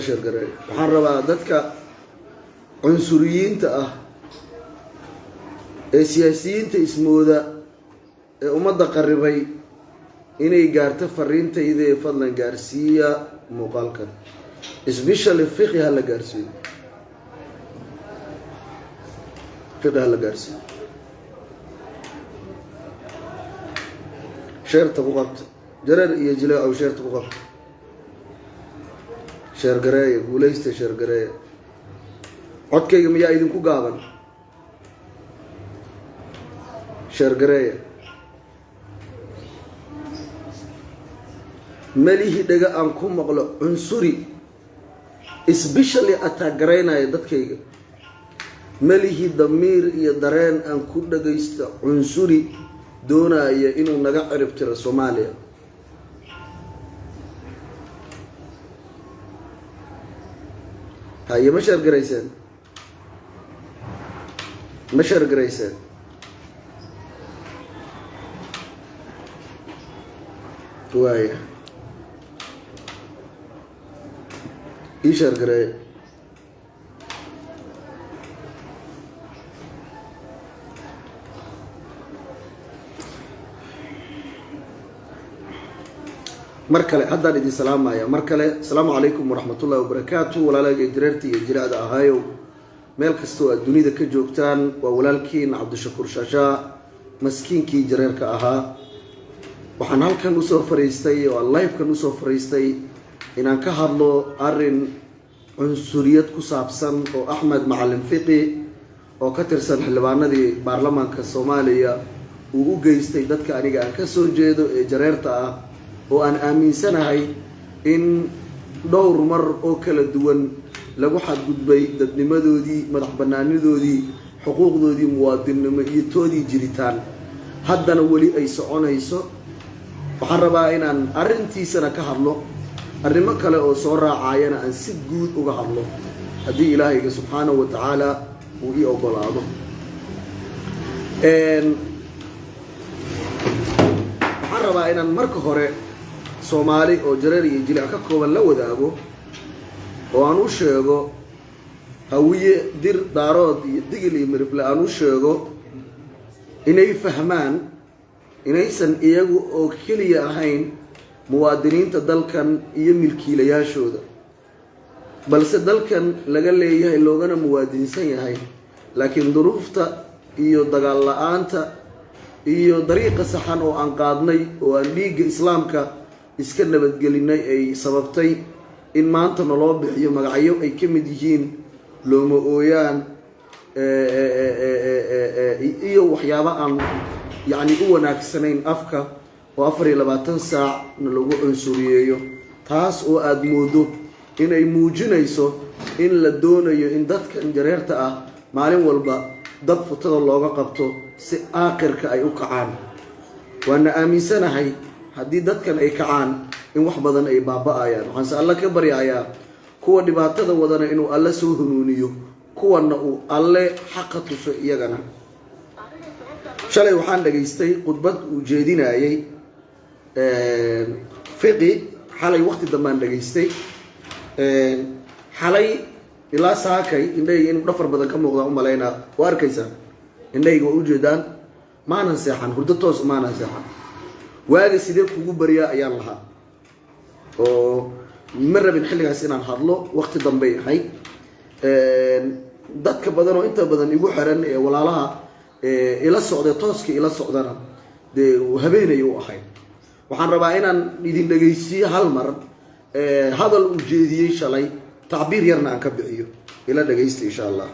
Share gareeyo. Waxaan rabaa dadka cunsuriyiinta ah ee siyaasiyiinta ismooda ee ummadda qaribay inay gaarto fariintayda ee fadlan gaarsiiya muuqaalkan, especially Fiqi ha la gaarsiiyo, Fiqi ha la gaarsiiyo. Share-ta ku qabta, jareer iyo jileecow, share-ta ku qabta, share gareeya, guuleysta, share gareeya. Codkayga miyaa idinku gaaban? Share gareeya. Melihi dhega aan ku maqlo cunsuri especially attack garaynaya dadkayga. Melihi damiir iyo dareen aan ku dhagaysto cunsuri doonaya inuu naga cirib tiro Soomaaliya. Haye, ma share garayseen? Ma share garayseen? Waaya, ii share gareeya. Mar kale haddaan idin salaamaya. Mar kale, asalaamu calaykum waraxmat ullahi wabarakaatu. Walaalahayga jareerta iyo jiraacda ahaayow, meel kastoo aad dunida ka joogtaan, waa walaalkiin Cabdishakuur Shaashaa, maskiinkii jareerka ahaa. Waxaan halkan usoo fariistay oo aan live-kan usoo fariistay inaan ka hadlo arrin cunsuriyad ku saabsan oo Axmed Macalin Fiqi oo ka tirsan xildhibaanadii baarlamaanka Soomaaliya uu u geystay dadka aniga aan ka soo jeedo ee jareerta ah, oo aan aaminsanahay in dhowr mar oo kala duwan lagu xadgudbay dadnimadoodii, madax banaanidoodii, xuquuqdoodii muwaadinnimo iyo toodii jiritaan, haddana weli ay soconayso. Waxaan rabaa inaan arrintiisana ka hadlo, arrimo kale oo soo raacayana aan si guud uga hadlo, haddii Ilaahayga subxaanahu wa tacaala uu ii ogolaado. Waxaan rabaa inaan marka hore Soomaali oo jareer iyo jilic ka kooban la wadaago oo aan u sheego Hawiye, Dir, Daarood iyo Digil iyo Mirifle, aan u sheego inay fahmaan inaysan iyagu oo keliya ahayn muwaadiniinta dalkan iyo milkiilayaashooda, balse dalkan laga leeyahay, loogana muwaadinsan yahay, laakiin duruufta iyo dagaal la-aanta iyo dariiqa saxan oo aan qaadnay oo aan dhiigga Islaamka iska nabadgelinay ay sababtay in maanta naloo bixiyo magacyo ay ka mid yihiin looma ooyaan iyo waxyaabo aan yacni u wanaagsanayn afka, oo 24 saacna lagu cunsuriyeeyo, taas oo aada moodo inay muujinayso in la doonayo in dadkan jareerta ah maalin walba dab futada looga qabto si aakhirka ay u kacaan. Waana aaminsanahay haddii dadkan ay kacaan in wax badan ay baaba-ayaan. Waxaanse Alle ka baryayaa kuwa dhibaatada wadana inuu Alle soo hanuuniyo, kuwana uu Alle xaqa tuso iyagana. Shalay waxaan dhageystay khudbad uu jeedinayay Fiqi. Xalay waqti dambaan dhageystay. Xalay ilaa saakay indhahayga inuu dhafar badan ka muuqdaan u malaynaa. Waa arkaysaa, indhahayga waa ujeedaan. Maanan seexan, hurdo toos maanan seexan. Waaga sidee kugu baryaa ayaan lahaa, oo ma rabin xilligaas inaan hadlo, waqti dambay ahayd. Dadka badan oo inta badan igu xiran ee walaalaha ila socda, tooska ila socdana, dee habeenay u ahayd. Waxaan rabaa inaan idin dhegaysiiyo hal mar hadal uu jeediyey shalay, tacbiir yarna aan ka bixiyo. Ila dhegaysta, insha Allah.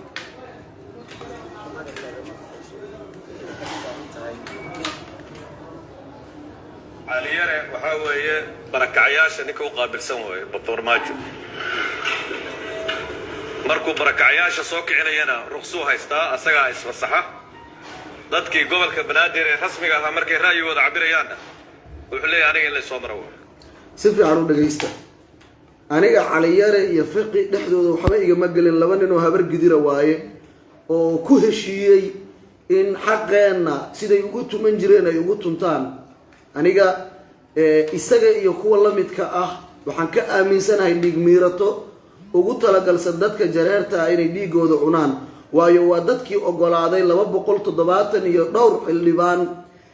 Caliyare waxaa weeye barakacyaasha ninka u qaabilsan weeye Farmaajo. Markuu barakacyaasha soo kicinayana ruqsuu haystaa, asagaa isfasaxa. Dadkii gobolka Banaadir ee rasmiga ahaa markay ra'yigooda cabirayaanna wuxuu leeyahay aniga in laysoo maro. Si fiican u dhegaysta. Aniga Caliyare iyo Fiqi dhexdooda waxba igama gelin. Laba nin oo Habar Gidira waaye oo ku heshiiyey in xaqeenna siday ugu tuman jireen ay ugu tuntaan. Aniga isaga iyo kuwa la midka ah waxaan ka aaminsanahay dhiig miirato. Ugu talagalsan dadka jareerta ah inay dhiigooda cunaan, waayo waa dadkii ogolaaday 270 iyo dhowr xildhibaan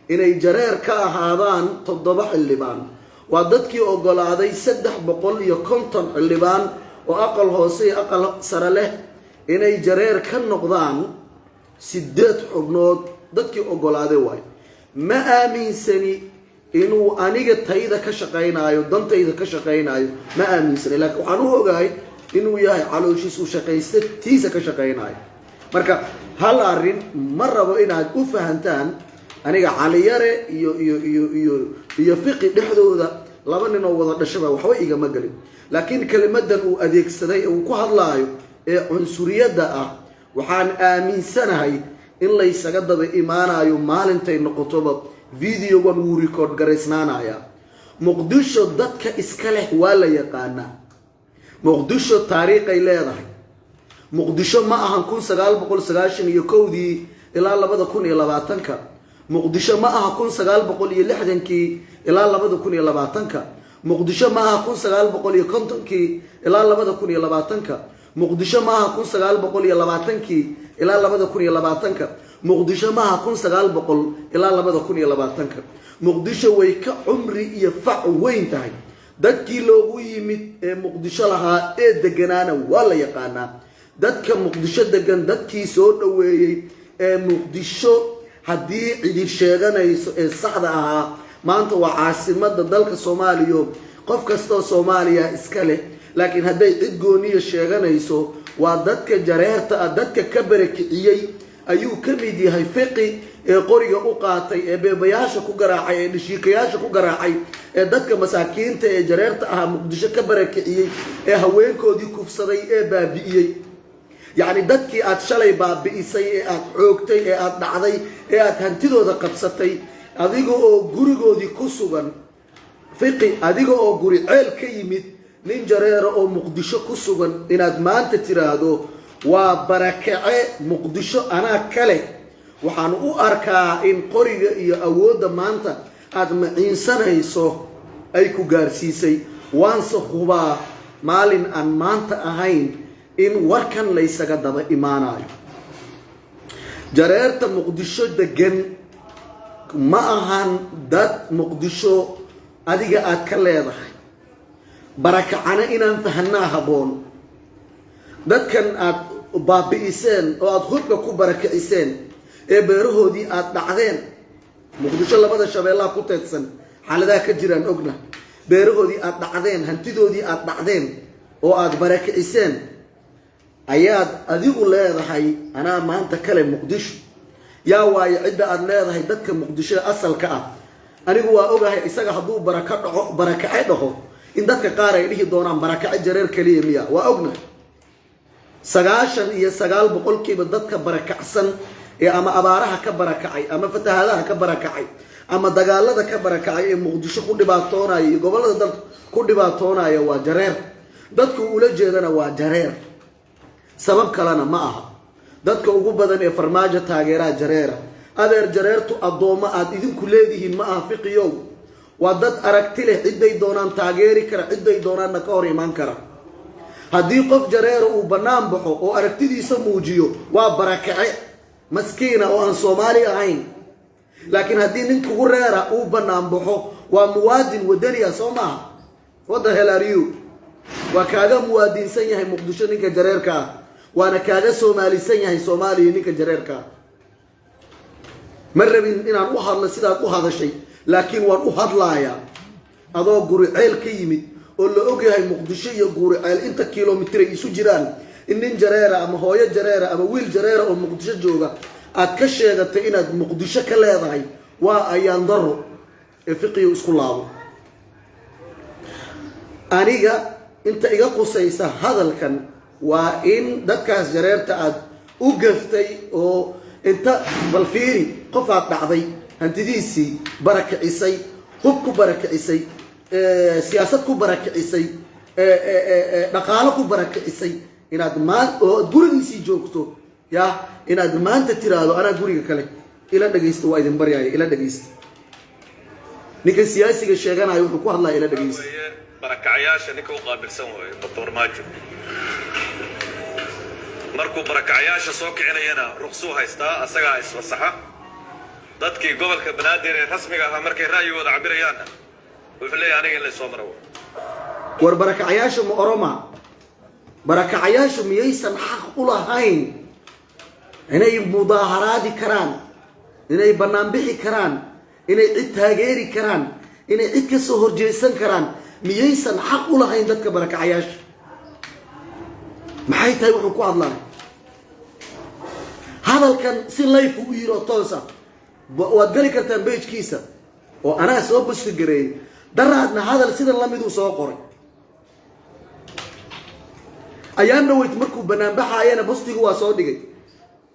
inay jareer ka ahaadaan 7 xildhibaan. Waa dadkii ogolaaday 350 xildhibaan oo aqal hoose iyo aqal sare leh inay jareer ka noqdaan 8 xubnood. Dadkii ogolaaday waayo. Ma aaminsani inuu aniga tayda ka shaqaynaayo, dantayda ka shaqaynaayo, ma aaminsani, laakiin waxaan u ogahay inuu yahay calooshiis u shaqaysta, tiisa ka shaqaynaayo. Marka hal arrin ma rabo inaad u fahantaan. Aniga Caliyare iyo Fiqi dhexdooda, laba nin oo wada dhashaba, waxba igama gelin, laakiin kelimadan uu adeegsaday ee uu ku hadlaayo ee cunsuriyadda ah, waxaan aaminsanahay in laysaga daba imaanayo maalintay noqotoba. Videogan wuu record garaysnaanayaa. Muqdisho dadka iska leh waa la yaqaanaa. Muqdisho taariikhay leedahay. Muqdisho ma ahan 1991-dii ilaa 2020-ka. Muqdisho ma aha 1960-kii ilaa 2020-ka. Muqdisho ma aha 1950-kii ilaa 2020-ka. Muqdisho ma aha 1920-kii ilaa 2020-ka. Muqdisho ma aha 1900 ilaa 2020-ka. Muqdisho way ka cumri iyo fac weyn tahay. Dadkii loogu yimid ee Muqdisho lahaa ee deganaana waa la yaqaanaa. Dadka Muqdisho degan, dadkii soo dhoweeyey ee Muqdisho, haddii cidi sheeganayso ee saxda ahaa, maanta waa caasimada dalka Soomaaliya, qof kastoo Soomaaliya iska leh. Laakiin hadday cid gooniya sheeganayso, waa dadka jareerta ah. Dadka ka barakiciyey ayuu ka mid yahay Fiqi, ee qoriga u qaatay, ee beebayaasha ku garaacay, ee dhashiikayaasha ku garaacay, ee dadka masaakiinta ee jareerta ahaa Muqdisho ka barakiciyey, ee haweenkoodii kufsaday, ee baabi'iyey. Yacni dadkii aad shalay baabi'isay, ee aad xoogtay, ee aad dhacday, ee aad hantidooda qabsatay, adiga oo gurigoodii ku sugan, Fiqi, adiga oo Guri Ceel ka yimid, nin jareera oo Muqdisho ku sugan, inaad maanta tiraahdo waa barakace, Muqdisho anaa kale, waxaan u arkaa in qoriga iyo awoodda maanta aad maciinsanayso ay ku gaarsiisay. Waanse hubaa maalin aan maanta ahayn in warkan laysaga daba imaanayo. Jareerta Muqdisho degan ma ahan dad Muqdisho adiga aad ka leedahay. Barakacana inaan fahanaa habboon. Dadkan aad baabi'iseen oo aada hubka ku barakiciseen, ee beerahoodii aada dhacdeen, Muqdisho labada shabeellaha ku teedsan xaaladaha ka jiraan ogna, beerahoodii aada dhacdeen, hantidoodii aada dhacdeen oo aada barakiciseen, ayaad adigu leedahay anaa maanta kale Muqdisho. Yaa waayo cidda aada leedahay dadka Muqdisho asalka ah? Anigu waa ogahay isaga hadduu baraka dhaco, barakace dhaho, in dadka qaar ay dhihi doonaan barakace jareer keliya miya. Waa ognahay 99% dadka barakacsan ee ama abaaraha ka barakacay, ama fatahaadaha ka barakacay, ama dagaalada ka barakacay, ee Muqdisho ku dhibaatoonaya iyo gobollada dalka ku dhibaatoonaya waa jareer. Dadku ula jeedana waa jareer, sabab kalena ma aha. Dadka ugu badan ee Farmaajo taageeraha jareera. Adeer, jareertu addoommo aad idinku leedihiin ma aha, Fiqiyow. Waa dad aragti leh, cidday doonaan taageeri kara, cidday doonaanna ka hor imaan kara. Haddii qof jareera uu bannaan baxo oo aragtidiisa muujiyo, waa barakace maskiina oo aan Soomaali ahayn. Laakiin haddii nin kugu reera uu bannaan baxo, waa muwaadin wadani ah, soo maaha? What the hell are you? Waa kaaga muwaadinsan yahay Muqdisho ninka jareerka ah, waana kaaga soomaalisan yahay Soomaaliya ninka jareerka ah. Ma rabin inaan u hadlo sidaad u hadashay, laakiin waan u hadlaayaa. Adoo Guriceel ka yimid oo la ogyahay Muqdisho iyo Guriceel inta kilomitir ay isu jiraan, in nin jareera ama hooyo jareera ama wiil jareera oo Muqdisho jooga aad ka sheegatay inaad Muqdisho ka leedahay, waa ayaan daro ee Fiqiyo isku laabo. Aniga inta iga qusaysa hadalkan waa in dadkaas jareerta aad u gaftay oo inta bal fiiri, qof aad dhacday hantidiisii, barakicisay, hub ku barakicisay, siyaasad ku barakicisay, dhaqaalo ku barakicisay, inaad maan oo aad gurigiisii joogto ya inaad maanta tiraahdo anaa guriga kale. Ila dhegaysta, waa idin baryaaya, ila dhegaysta. Ninka siyaasiga sheeganayo wuxuu ku hadlaya, ila dhegaysta. Weeye barakacayaasha ninka u qaabilsan waaye Farmaajo. Markuu barakacayaasha soo kicinayana ruqsuu haystaa, asagaa isfasaxa. Dadkii gobolka Banaadir ee rasmiga ahaa markay ra'yigooda cabirayaanna wuxuu leeyahay aniga in laysoo maro. War barakacayaashu ma Oroma? Barakacayaashu miyaysan xaq u lahayn inay mudaaharaadi karaan, inay banaanbixi karaan, inay cid taageeri karaan, inay cid ka soo horjeesan karaan? Miyaysan xaq u lahayn dadka barakacayaasha? Maxay tahay wuxuu ku hadlaya hadalkan? Si live u yiri oo toosa, waad geli kartaan page-kiisa oo anaa soo post gareeyey. Daraadna hadal sidan lamiduu soo qoray. Ayaan dhaweyd markuu banaanbaxaayana post-igu waa soo dhigay.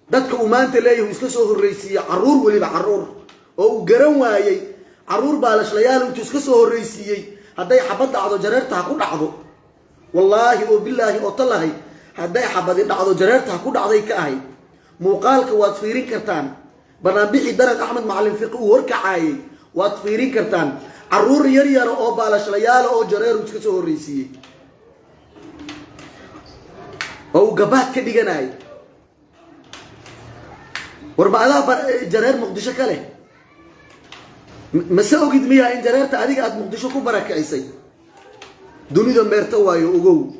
Dadka uu maanta leeyahu iska soo horreysiiyey carruur, weliba carruur oo uu garan waayey, carruur baalashlayaal intuu iska soo horreysiiyey, hadday xabad dhacdo jareerta ha ku dhacdo. Wallaahi oo bilaahi oo talahay, hadday xabadi dhacdo jareerta ha ku dhacday ka ahayd. Muuqaalka waad fiirin kartaan. Banaanbixii Darad Axmed Macalin Fiqi uu horkacaayey waad fiirin kartaan. Carruur yar yara oo baalashlayaala oo jareeru iska soo horreysiiyey oo uu gabaad ka dhiganayay. War ma adaa jareer Muqdisho ka leh? Mase ogid miyaa in jareerta adiga aada Muqdisho ku barakicisay? Dunida meerta waayo, ogow.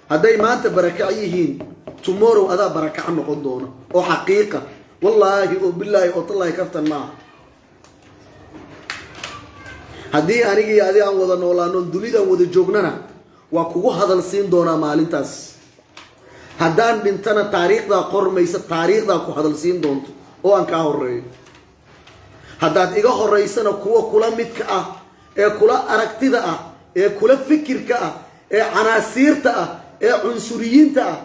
Hadday maanta barakac yihiin, tomorrow adaa barakaco noqon doona oo xaqiiqa. Wallaahi oo bilaahi oo tallaahi, kaftan maaha. Haddii anigi iyo adi aan wada noolaano, dunidaan wada joognana, waa kugu hadal siin doonaa maalintaas. Haddaan dhintana taariikhdaa qormaysa, taariikhdaa ku hadal siin doonto oo aan kaa horeeyo. Haddaad iga horeysana, kuwa kula midka ah ee kula aragtida ah ee kula fikirka ah ee canaasiirta ah ee cunsuriyiinta ah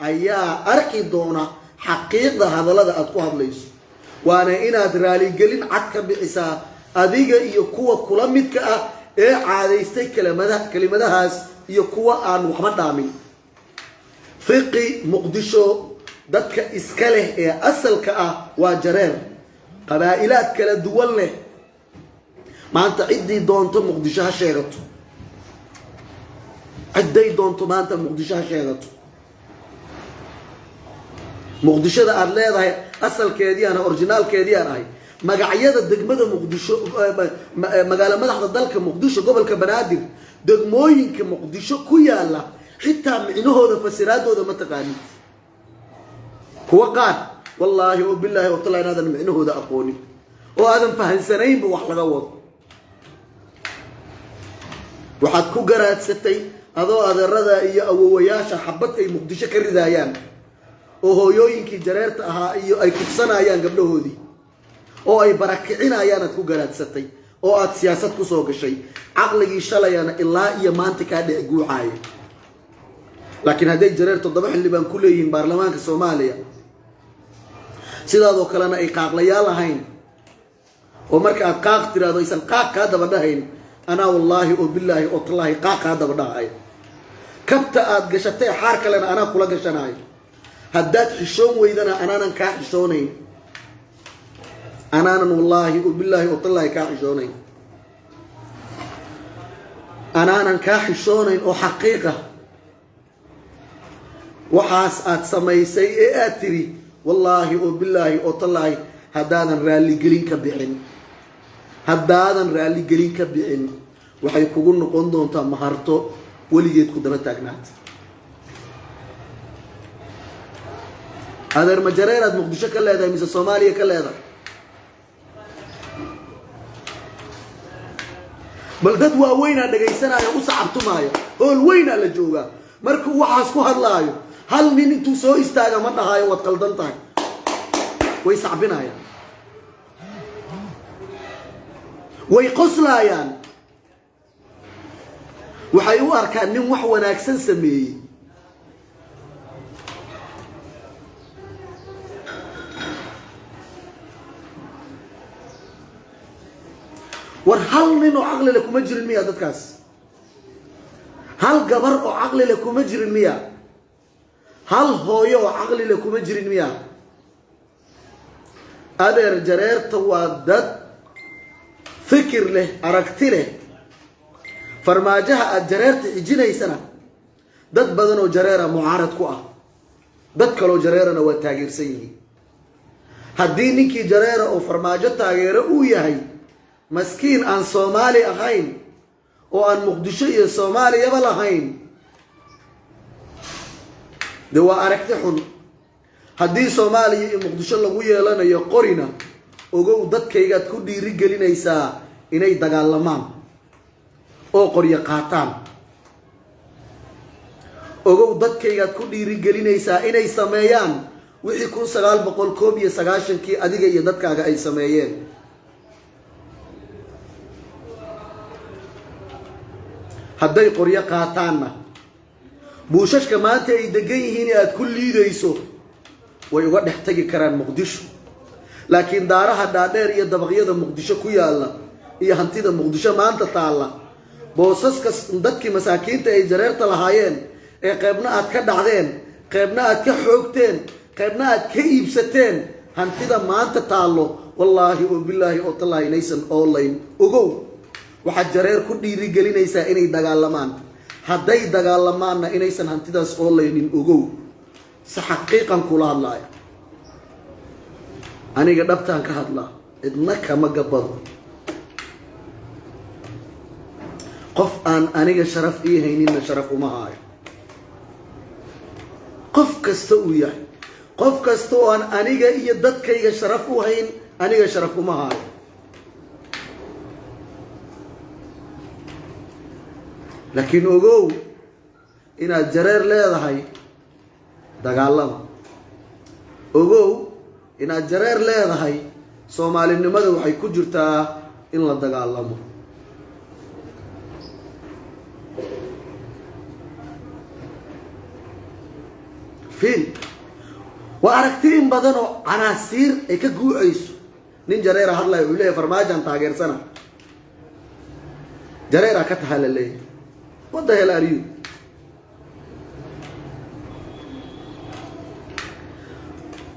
ayaa arki doona xaqiiqda hadallada aad ku hadlayso. Waana inaad raaligelin cad ka bixisaa, adiga iyo kuwa kula midka ah ee caadaystay kelimada kelimadahaas iyo kuwa aan waxba dhaamin. Fiqi, Muqdisho dadka iska leh ee asalka ah waa jareer, qabaa'ilaad kala duwan leh. Maanta ciddii doonto Muqdisho ha sheegato, cidday doonto maanta Muqdisho ha sheegato. Muqdishoda aada leedahay asalkeedii aan original-keedii aan ahay, magacyada degmada Muqdisho, magaalo madaxda dalka Muqdisho, gobolka Banaadir, degmooyinka Muqdisho ku yaala, xitaa micnahooda, fasiraadooda ma taqaanid. Kuwa qaar, wallaahi oo bilaahi oo tala, inaadan micnahooda aqoonin oo aadan fahansanaynba wax laga wado. Waxaad ku garaadsatay adoo adeerada iyo awowayaasha xabad ay Muqdisho ka ridaayaan oo hooyooyinkii jareerta ahaa iyo ay kufsanayaan gabdhahoodii oo ay barakicinayaan aad ku garaadsatay oo aad siyaasad kusoo gashay. Caqligii shalayana ilaa iyo maanta kaa dhex guuxaaya. Laakiin hadday jareer 7 xildhibaan ku leeyihiin baarlamaanka Soomaaliya, sidaadoo kalena ay qaaqlayaal ahayn oo marka aad qaaq tiraahdo aysan qaaq kaa daba dhahayn, anaa wallaahi oo bilaahi oo tallaahi qaaq kaa daba dhahay. Kabta aad gashatay xaar kalena anaa kula gashanayo. Haddaad xishoon weydana, anaanan kaa xishoonayn, anaanan wallaahi oo bilaahi oo tallaahi kaa xishoonayn, anaanan kaa xishoonayn oo xaqiiqa. Waxaas aad samaysay ee aad tiri, wallaahi oo bilaahi oo tallaahi, haddaadan raalligelin ka bixin, haddaadan raalligelin ka bixin, waxay kugu noqon doontaa maharto weligeed ku daba taagnaata. Adeer, ma jareeraad Muqdisho ka leedahay mise Soomaaliya ka leedahay? Bal dad waaweynaa dhagaysanaayo, u sacabtumaayo, hool weynaa la joogaa. Markuu waxaas ku hadlaayo, hal nin intuu soo istaaga ma dhahaayo waad qaldan tahay. Way sacbinayaan, way qoslaayaan, waxay u arkaan nin wax wanaagsan sameeyey. War hal nin oo caqli leh kuma jirin miya dadkaas? Hal gabar oo caqli leh kuma jirin miya? Hal hooyo oo caqli leh kuma jirin miya? Adeer, jareerta waa dad fikir leh, aragti leh. Farmaajaha aada jareerta xijinaysana, dad badan oo jareera mucaarad ku ah. Dad kaloo Jareerana waa taageersan yihiin. Haddii ninkii Jareera oo Farmaajo taageero uu yahay maskiin aan Soomaali ahayn oo aan Muqdisho iyo Soomaaliyaba lahayn, dee waa aragti xun. Haddii Soomaaliya iyo Muqdisho lagu yeelanayo qorina, ogow, dadkaygaad ku dhiiri gelinaysaa inay dagaalamaan oo qoryo qaataan. Ogow, dadkaygaad ku dhiirigelinaysaa inay sameeyaan wixii 1991-kii adiga iyo dadkaaga ay sameeyeen. Hadday qoryo qaataanna, buushashka maanta ay degan yihiin ee aada ku liidayso way uga dhex tagi karaan Muqdisho, laakiin daaraha dhaadheer iyo dabaqyada Muqdisho ku yaalla iyo hantida Muqdisho maanta taalla, boosaska dadkii masaakiinta ay Jareerta lahaayeen ee qeybna aad ka dhacdeen, qeybna aad ka xoogteen, qeybna aad ka iibsateen, hantida maanta taallo, wallaahi oo bilaahi oo tallaahi inaysan oolayn. Ogow, waxaad Jareer ku dhiirigelinaysaa inay dagaalamaan. Hadday dagaalamaanna, inaysan hantidaas oolaynin. Ogow, si xaqiiqan kula hadlaaya, aniga dhabtaan ka hadlaa, cidna kama gabado. Qof aan aniga sharaf ii hayninna sharaf uma haayo, qof kasta uu yahay. Qof kasta oo aan aniga iyo dadkayga sharaf u hayn, aniga sharaf uma haayo. Laakiin ogow inaad Jareer leedahay dagaalama. Ogow inaad Jareer leedahay, Soomaalinimada waxay ku jirtaa in la dagaalamo. Fiil, waa aragti in badan oo canaasiir ay ka guucayso. Nin Jareera hadlaya, wuxuu leeyahay Farmaajaan taageersana. Jareeraa ka tahaa la leeyahay. What the hell are you?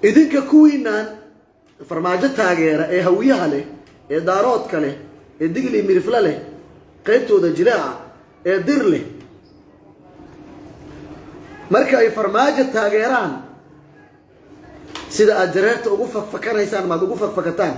Idinka kuwiinaan Farmaajo taageera ee Hawiyaha leh, ee Daaroodka leh, ee Digli Mirifle leh, qaybtooda jilaaca ee Dir leh, marka ay Farmaajo taageeraan, sida aad Jareerta ugu fakfakanaysaan maad ugu fakfakataan?